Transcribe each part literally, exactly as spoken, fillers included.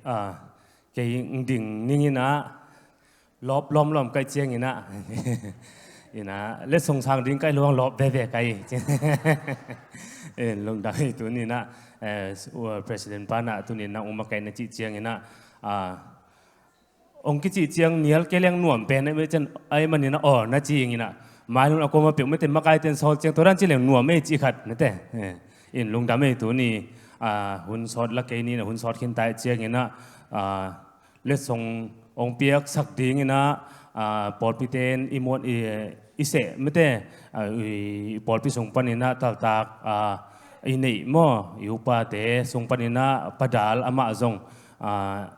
Ah, kei ding ning inah lawp lawmlawm kaih ciang inah inah letsong sang ding kaih luang lawp veve kaih. Lungdam ei tuni inah, eh, President pa nah tuni inah um a kaih na cih ciang inah, ah, ong kicih ciang nial kei leng nuam pen ai manin a aw na ci inginah mailun a koma peuh mete makai ten sawt ciang tua dan ci leng nuam ei cih khat mete. In lungdam ei tuni, ah, hun sawt la kei ni na hun sawt khin tai ciang inah, ah, letsong ong piak sak ding inah, ah, pawlpi ten i muat i, i seh mete, ah, i pawlpi sung pan inah taltak, ah, i neih maw i upate sung pan inah padal amah zong, ah,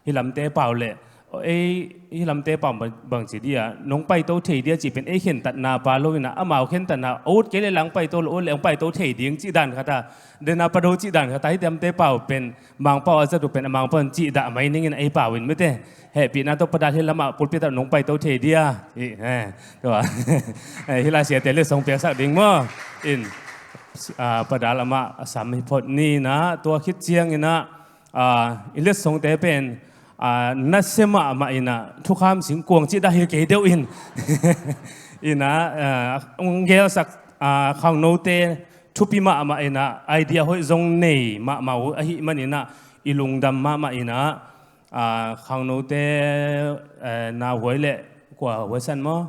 hi lamte pau le ei hi lamte pau bang, bang ci dia nong paito thei dia ci pen ei khentatna pa lo inah amau khentatna ut kei le lang paito lo ut le ong paito thei ding ci dan khata dena pado ci dan khata hi lamte pau pen mangpau a zat uh pen a mangpau ci dah mai ning in ei pau in mete hehpihna tawh padal hi lamah pulpit ah nong paito thei dia hi, eh, tua. Eh, hi la siate letsong piaksak ding maw in, ah, padal amah a sam hi phot ni inah tua khit ciang inah, ah, i letsongte pen, ah, nasia mahmah inah thukham singkuang cih dah hi kei deuh in inah, ah, ong gelsak, ah, khangnote thupi mahmah inah idea hoih zong nei mahmah uh ahih man inah i lungdam mahmah inah, ah, khangnote, eh, nauhuai le kua huaisan maw?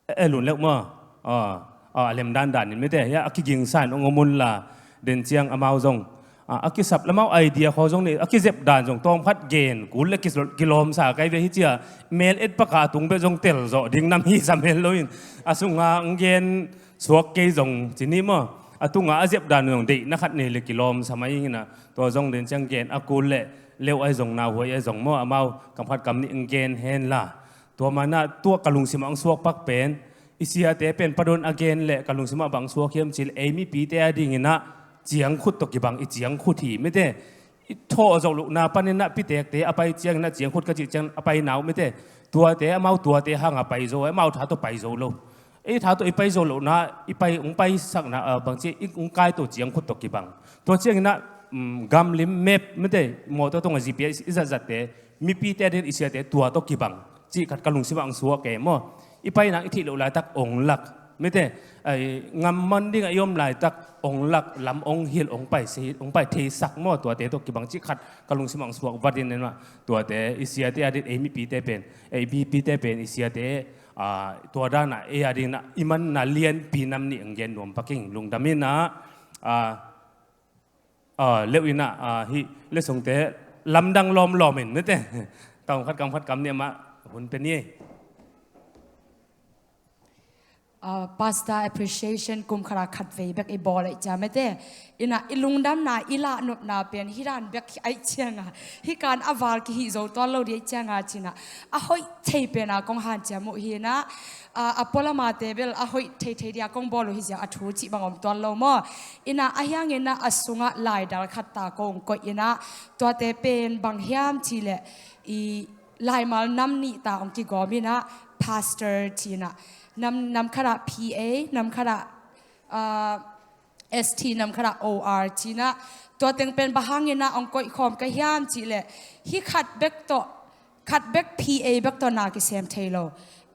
Eh, lun leuh maw? Ah, ah, a lem dandan in mete hia a kigingsa in ong om unla den ciang amau zong, ah, a kisap lamau idea khaw zong ni a kizep dan zong tawm khat gen kul le ki, kilawmsa kai ve hi cia mel et paka a tung beh zong tel zawh ding nam hi sam hel lo in a sunga ong gen suak kei zong ci ni maw? A tunga a zep dan zong deihna khat nei le kilawmsa mai inginah tua zong den ciang gen a kul le leuh ai zong nauhuai ai zong maw amau kam khat kam nih ong gen henla. Tua manah tua ka lungsimah ang suak pak pen i siate pen padon a gen le ka lungsimah bang suak hiam cil ei mipite a dinginah ciangkhut tawh kibang i ciangkhut hi mete i thawh zoh lohna paninah pitekte a pai cianginah ciangkhut ka cih ciang a pai nau mete tuate amau tuate hanga pai zo amau tha tawh pai zo lo ei tha tawh i pai zo lohna i pai ung paisakna, ah, bangci i ung kai tawh ciangkhut tawh kibang tua cianginah, um, gamlim mep mete mawtaw tawng a zipia i zatzatte mipite a din i siate tua tawh kibang cih khat ka lungsimah ang suak e maw? I pai nang i thih loh laitak ong lak mete, ai, ngam man dingah i om laitak ong lak lam ong hilh ong pai sei ong pai theisak maw? Tuate tawh kibang cih khat ka lungsimah ang suak vatin en mah tuate i siate a dit ei mipite pen ei mipite pen i siate, ah, tua danah ei a dinah i manna lianpi nam nih ang gen nuam paking lungdam inah, ah, ah, leuh inah, ah, hih letsongte lamdang lawmlawm in mete kam khat kam khat kam nih amah hun pe ni ei. Ah, Pastor Appreciation kum khatah khat vei bek i bawl aih cia mete inah i lungdamna i lahnopna pen hi dan bek aih cianga hi kan a val kihih zo tuan lo di aih cianga cinah a hoih thei pena kong hanciam uh hinah, ah, a pualamate bel a hoih thei thei dia kong bawl uh hi ziang a thu cih bang om tuan lo maw? Inah a hianginah a sungah laidal khat ta kong koih inah tuate pen bang hiam cileh i laimal nam nih ta ong kigawm inah pastor cinah nam, nam khatah P A nam khatah, ah, S T nam khatah O R cinah tua teng pen bang hanginah ong koih khawm ka hiam cihleh hi khat bek tawh khat bek P A bek tawh na kisem thei lo.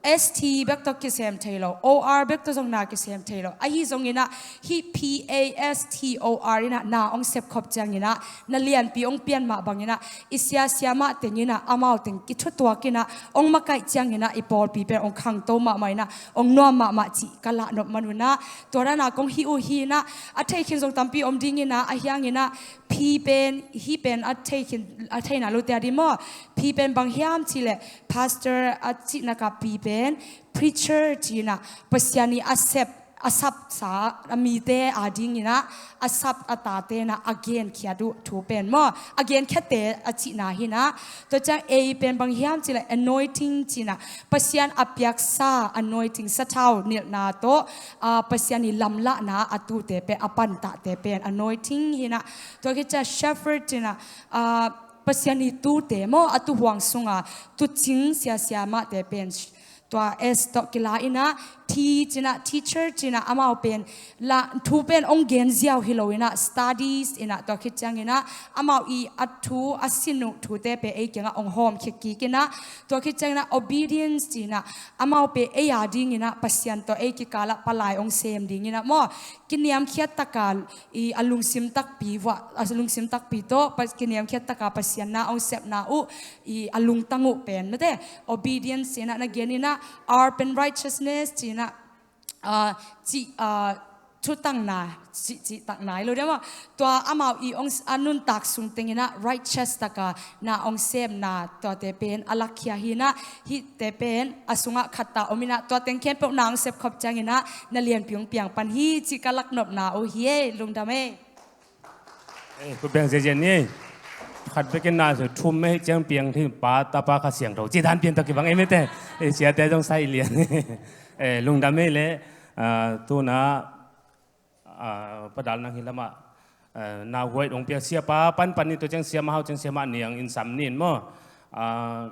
S T bek tawh kisem thei lo. O R bek tawh zong na kisem thei lo. Ahi zonginah hih P A S T O R inah na ong sepkhop cianginah na lianpi ong pian mah banginah i siasia mah tenginah amau teng kithutuakinah ong makaih cianginah i pawlpi pen ong khangto mahmah inah ong nuam mahmah cih ka lahnop manunah tua dana kong hi uh hinah a theikhin zong tampi om dinginah a hianginah P pen hi pen a theikhin a theina lote a di maw? P pen bang hiam cileh pastor a cihnaka P pen preacher cinah Pasian i a sep a sapsa a mite a dinginah a sap a tatenah a genkhiat uh thu pen maw? A genkhiate a cihna hinah tua ciang A pen bang hiam cileh anointing cinah Pasian a piaksa anointing sathau nilhna tawh, ah, Pasian i lamlahna a tute pen a pantahte pen anointing hinah tua khit ciang shepherd cinah, ah, Pasian i tute maw a tuhuang sunga tucing siasia mahte pen Tua S tawh kila inah, T cinah, teacher cinah, amau pen la thu pen ong gen ziau hi lo inah, studies inah, tua khit cianginah amau i a thu a sin uh thute pe ei kiangah ong hawm khia kik inah, tua khit cianginah obedience cinah, amau pe ei a dinginah Pasian tawh ei kikalah palai ong sem dinginah maw, kiniamkhiat taka i a lungsim takpi vua, a lungsim takpi tawh pa, kiniamkhiat taka Pasian na ong sepna uh i a lungtang uh pen mate, obedience inah na gen inah, R pen righteousness cinah, ah, ci, ah, thutangna, ci, cihtakna i lo dia maw. Tua amau i ong s-, a nuntak sung tenginah righteous taka na ong semna tuate pen a lakkhia hinah, hihte pen a sungah khatta om inah, tua teng khempeuh na ong sepkhop cianginah na lianpi ong piang pan hi cih ka laknopna uh hi ei, lungdam ei. Eh, khut beng ziahziah ni. Khat bekin na su thum mei ciang piang thei, Pa, Tapa, Kha Siangtho. Ci dan pian tawh kibang ei mete. Eh, siate zong sai lian. Eh, lungdam ei le, ah, tuna, ah, Pa Dal nang hi lamah, ah, na huai dong piak siapa panpan ni, tua ciang Siamah Hau ciang Siamah Niang in sam nin maw. Ah,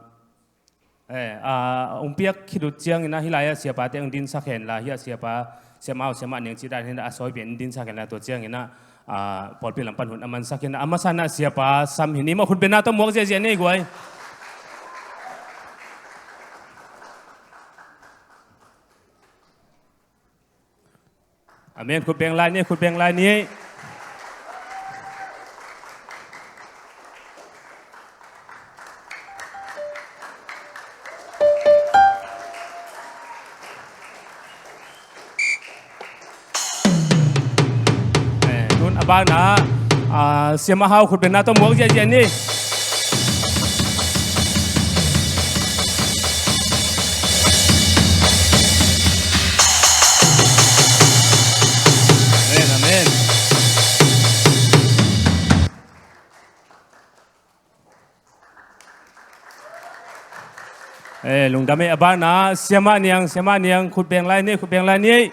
Eh, ah, ong piak khit uh cianginah hih lai-ah siapate ong dinsak henla, hiah siapa, Siamah Hau, Siamah Niang cih dan hinah a sawi pen ong dinsak henla, tua cianginah, ah, pawlpi lam pan hun a mansak hinah, a masa inah siapa sam hi ni maw, khut bengna tawh muak ziahziah ni guai. Amen. Khut beng lai ni, khut beng lai ni. Eh, tun a banah, ah, Siamah Hau khut bengna tawh muak ziahziah ni. Amen, amen. Eh, lungdam ei. A banah Siamah Niang, Siamah Niang, khut beng lai ni, khut beng lai ni.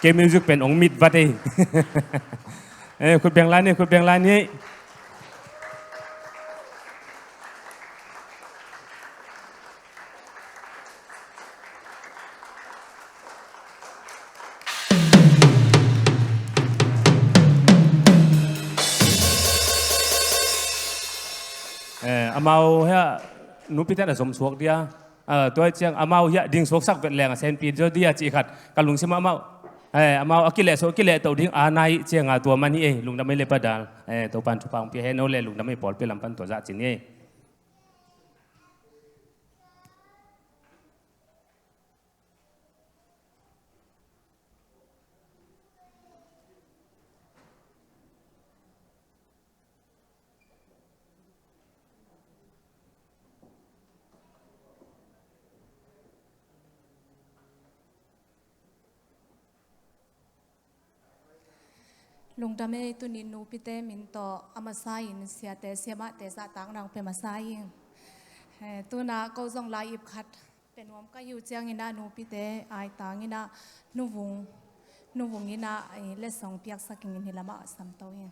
Kei music pen ong mit vat ei. Eh, khut beng lai ni, khut beng lai ni. Eh, amau hiah nupite na zom suak dia. Ah, tua ciang amau hiah ding suaksak vet leng a senpi zaw dia cih khat ka lungsim ah amau. Eh, amau a kileh suak, kileh to ding a nai ciang a tua man hi ei, lungdam ei le Pa Dal. Eh, Topan thupha ong pia hen o le, lungdam ei, pawlpi lam pan tua zah cin ei. Lungdam ei, tuni nupite min tawh a masa in siate siamahte zahtakna ong pia masa ing. Eh, tuna ko zong lai ip khat pia nuam ka hi uh cianginah nupite aitang inah nuvung, nuvung inah, eh, letsong piaksak ing in hih lamah samto ing.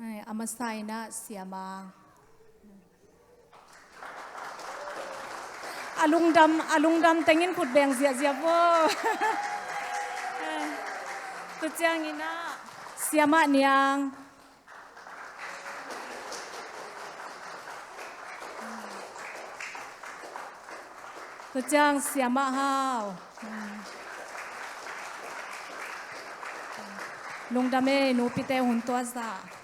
Ai, a masa inah siamah. A lungdam, a lungdam tengin khut beng ziahziah vo. Tua cianginah Siamah Niang. Tua ciang Siamah Hau. Lungdam ei, nupite hun tua zah.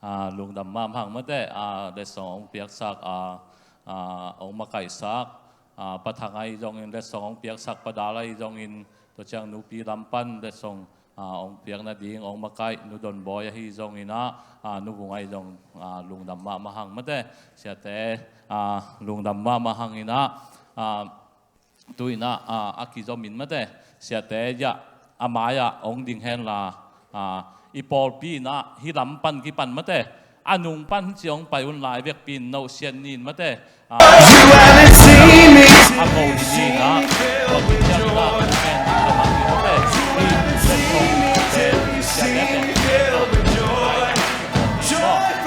Ah, lungdam mahmah ing mate, ah, letsong hong piaksak, ah, ah, hong makaihsak, ah, Pa Thang ahi zongin letsong hong piaksak, Pa Dal ahi zongin, tua ciang nupi lam pan letsong ah, hong piak nading hong makaih Nu Don Bawi ahi zongin ah, ah, Nu Vung ahi zong, ah, lungdam mahmah hang mate. Siate, ah, lungdam mahmah hangin ah, ah, tu-in ah, ah, a kizomin mate, siate zia a mai-ah hong ding henla, ah, i pawlpi in ah hih lam pan kipan mate, a nung pan ci hong pai un lai vekpi in nohsiat ni in mate, ah, a ko hi ni in ah, tua hi ciangin ah, mate, hih siate, siate,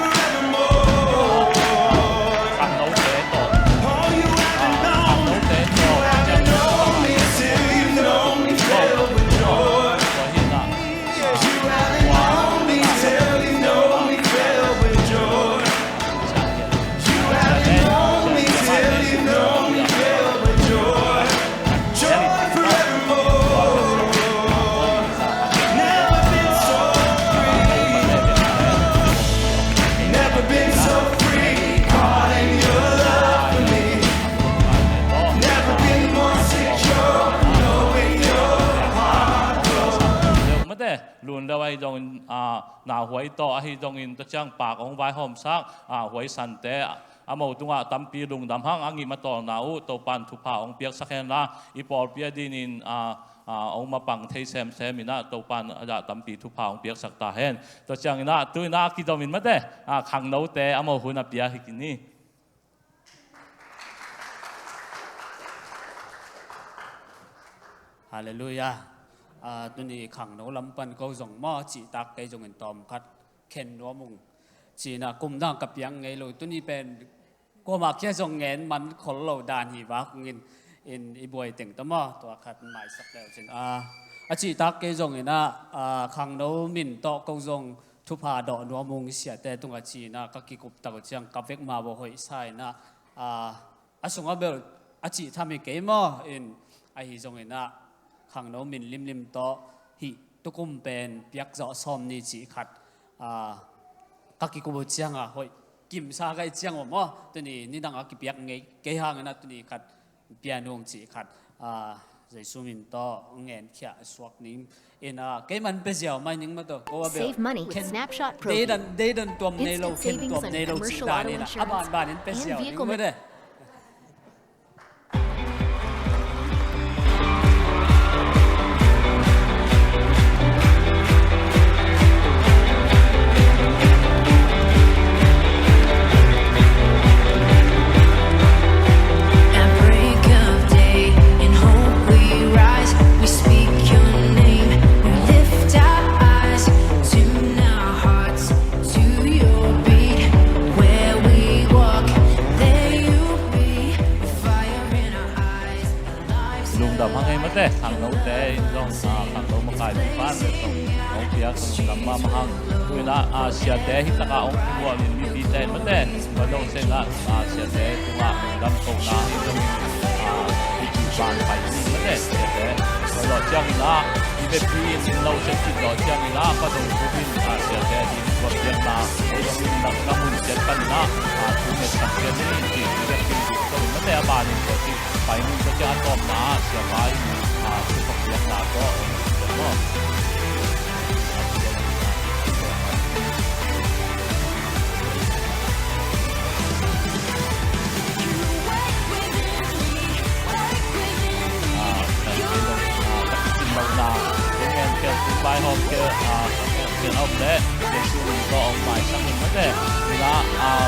Mate, lun lo ahi zongin, ah, nauhuai tawh ahi zongin, tua ciang pak hong vaihawmsak, ah, huai sante, a mo tungah tampi lungdam hang, a ngim a tawlna uh Topan thupha hong piaksak henla, i pawlpi a dingin, ah, ah, hong mapang thei semsem in ah Topan a zah tampi thupha hong piaksak ta hen. Tua ciangin ah tu-in ah kizomin mate, ah, khangnote a mo hun a pia hi kei ni. Halleluiah. Ah, tuni khangno lam pan ko zong maw, cihtak kei zongin tawmkhat khen nuam ung. Ci-in ah kum dang ka piang ngei lo, tuni pen kuamah kia zong ngen man khol lo dan hi vak ung in, in i buai teng tawh maw, tua khat maisak leu cin. Ah, a cihtak kei zongin ah, ah, khangno min tawh ko zong thupha dawh nuam ung, siate tungah ci-in ah ka kikup tak uh ciang ka vek mah bawh hoih sa in ah, ah, a sungah bel a cih tham hi kei maw in, ahi zongin ah khangno min limlim tawh hih tukum pen piak zawh sawm ni cih khat, ah, ka kikup uh ciang ah hoih kimsa ka hih ciang uh maw, tuni nidang a kipiak ngei kei hangin ah tuni khat pia nuam cih khat, ah, Jesu min tawh ngen khia suak ning. In, ah, kei man pia ziau mai ning mah tawh, ko a bel. Save money with Snapshot Pro View. Deidan, deidan tuam nei lo, instant khen savings tuam on nei lo cih commercial dan auto in ah, a insurance ban ban in pia and ziau ning vehicle mah ma- teh. At break of day, in hope we rise. We speak your name, we lift our eyes, tune our hearts to your beat. Where we walk, there you be. Fire in our eyes, a life. Lungdam hang ei mate, khangnote in zong, ah, khangno makai mi pan zong hong piak lungdam mahmah hang. Tu-in ah, ah, siate hi takah hong kigual in mipite in mate, tua dong sen ah, ah, siate tungah lungdam kohna hi zong, ah, hih ban pai ni mate, siate. Tua zawh ciangin ah i vekpi in lo siat khit zawh ciangin ah, pa dong khuk in, ah, siate ading gualpiakna ei zong in na, na mun ciat panin ah, ah, thu ngetsak ciat ni in ci, i vekpi in ci, tua in mate a ban in tua ci. Pai ning tua ciang a tawpna ah siapa in, ah, thupha piakna tawh, ah, ah, kan kei lo, ah, ka kisin lohna, kei ngen khel tung vaihawm khel, ah, ka ngen khel a om leh Jesu min tawh hong maisak in mate. Ina, ah,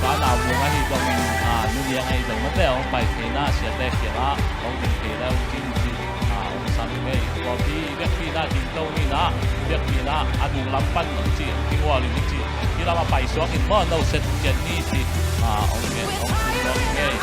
ka nau vung ahi zongin, ah, Nu Niang ahi zong mate hong pai thei in ah siate kiangah hong ding thei leh hong cing ci, ah, hong sam hi ngei. Tua pi i vekpi in ah ding to ni in ah, i vekpi in ah a nung lam pan i ci, i kigual in i ci, i lam a paisuak in maw, no set ciat ni ci, ah, hong ngen, hong sum nuam hi ngei.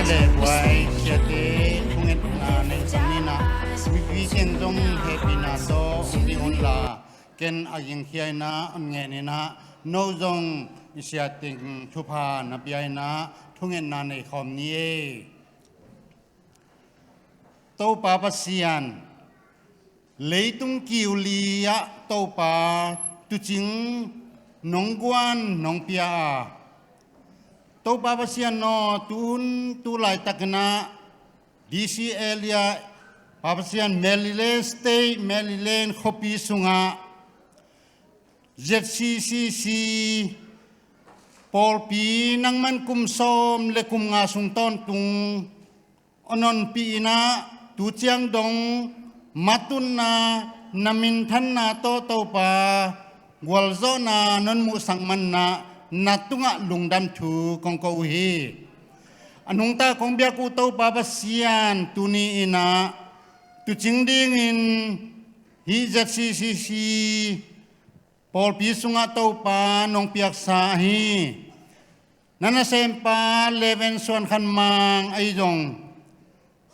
Buai siate thungetna nei zong ni in ah, mipi teng zong hehpihna tawh hong ding unla, ken a gingkhia in ah hong ngen in ah, no zong i siateng thupha na pia in ah thungetna nei khawm ni ei. Topa Pasian, leitung kiu li ah Topa tuucing nong guan nong pia a, Topa Pasian aw, tu hun tu laitakin ah D C area, Pa Pasian, Maryland State, Maryland khuapi sungah Z C C C pawlpi nangman kum sawm le kum nga sung tawntung hong honpih in ah, tu ciang dong matutna, na minthanna tawh Topa gualzawhna nong muhsak man in ah, na tungah lungdam thu kong ko uh hi. A nungta kong biak uh Topa Pasian, tuni in ah tuucing dingin hih Z C C C pawlpi sungah Topa nong piaksa ahi na nasempa Reverend Suan Khan Mang ahi zong,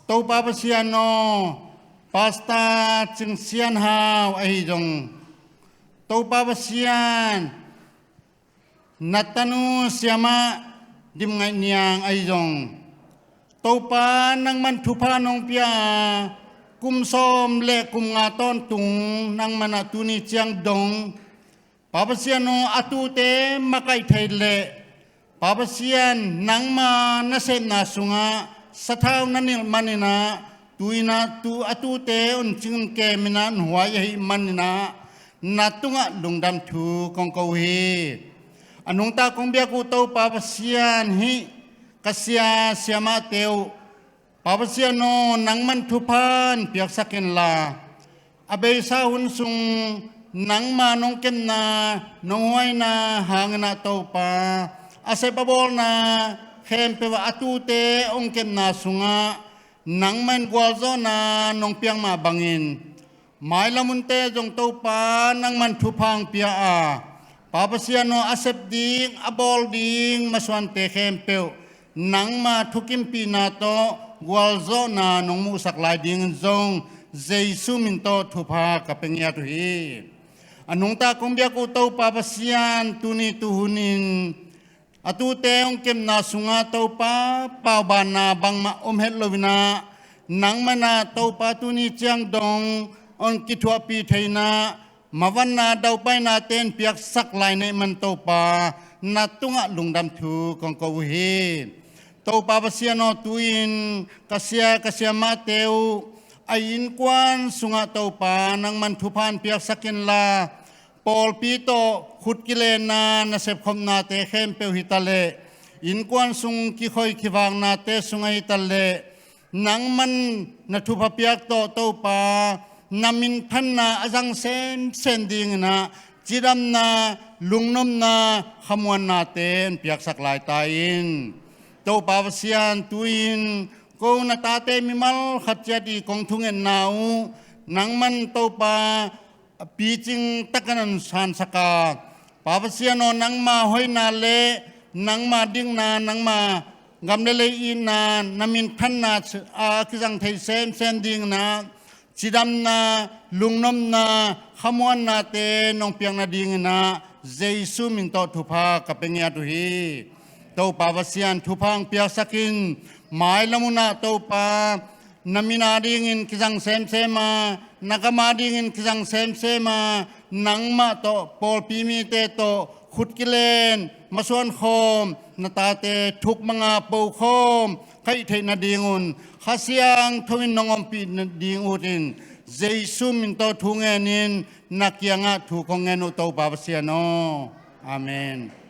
Topa Pasian aw, Pastor Cing Sian Hau ahi zong, Topa Pasian, na tanu Siamah Dim Ngaih Niang ahi zong, Topa nangman thupha nong pia a, kum sawm le kum nga tawntung nangman ah tuni ciang dong, Pa Pasian aw, a tuute makaih thei leh, Pa Pasian, nangma nasepna sungah sathau na nilh man in ah, tu in ah tu a tuute hong cingkem in ah hong huai ahih man in ah, na tungah lungdam thu kong ko uh hi. A nungta kong biak uh Topa Pasian, hih ka sia siamahte uh, Pa Pasian aw, nangman thupha hong piaksak inla, a beisa hun sung nangma nong kepna, nong huaina hangin ah Topa, a sep a bawlna khempeuh ah a tuute hong kepna sungah nangman gualzawhna nong piak mah bangin, mailam hunte zong Topa nangman thupha hong pia a, Pa Pasian aw, a sep ding, a bawl ding masuante khempeuh nangma thukimpihna tawh gualzawhna nong muhsak lai dingin zong Jesu min tawh thupha ka pia ngiat uh hi. A nungta kong biak uh Topa Pasian, tuni tu hunin a tuute hong kepna sungah Topa, paubanna bangmah om het lo in ah, nangman ah Topa tuni ciang dong hong kithuahpih thei in ah, mavanna daupainate hong piaksak lai na hih man Topa, na tungah lungdam thu kong ko uh hi. Topa Pasian aw, tu-in ka sia ka siamahte uh a innkuan sungah Topa nangman thupha hong piaksak inla, pawlpi tawh khut kilenna, na sepkhopnate khempeuh hi ta leh, innkuan sung kikhoi kivaknate sungah hi ta leh, nangman na thupha piak tawh Topa, na minthanna a zang semsem dingin ah, cidamna, lungnopna, khamuannate hong piaksak lai ta in. Topa Pasian, tu-in ko na tate mimal khat ciat i kong thungetna uh nangman Topa picing takin hong sansak a, Pa Pasian aw, nangma hoihna le nangma dikna, nangma gam le lei itna, na minthanna a kizang thei semsem dingin ah, cidamna, lungnopna, khamuannate nong piak nadingin ah Jesu min tawh thupha ka pia ngiat uh hi. Topa Pasian, thupha hong piaksak in. Mailam hun ah Topa, na min adingin kizang semsem a, na gam adingin kizang semsem a, nangmah tawh, pawlpi mite tawh khut kilen, masuan khawm, na tate thuk mang a po khawm ka hih theih nadingun Kha Siangtho in nong ompih nading utin, Jesu min tawh thu ngenin, na kiangah thu kong ngen uh Topa Pasian aw. Amen.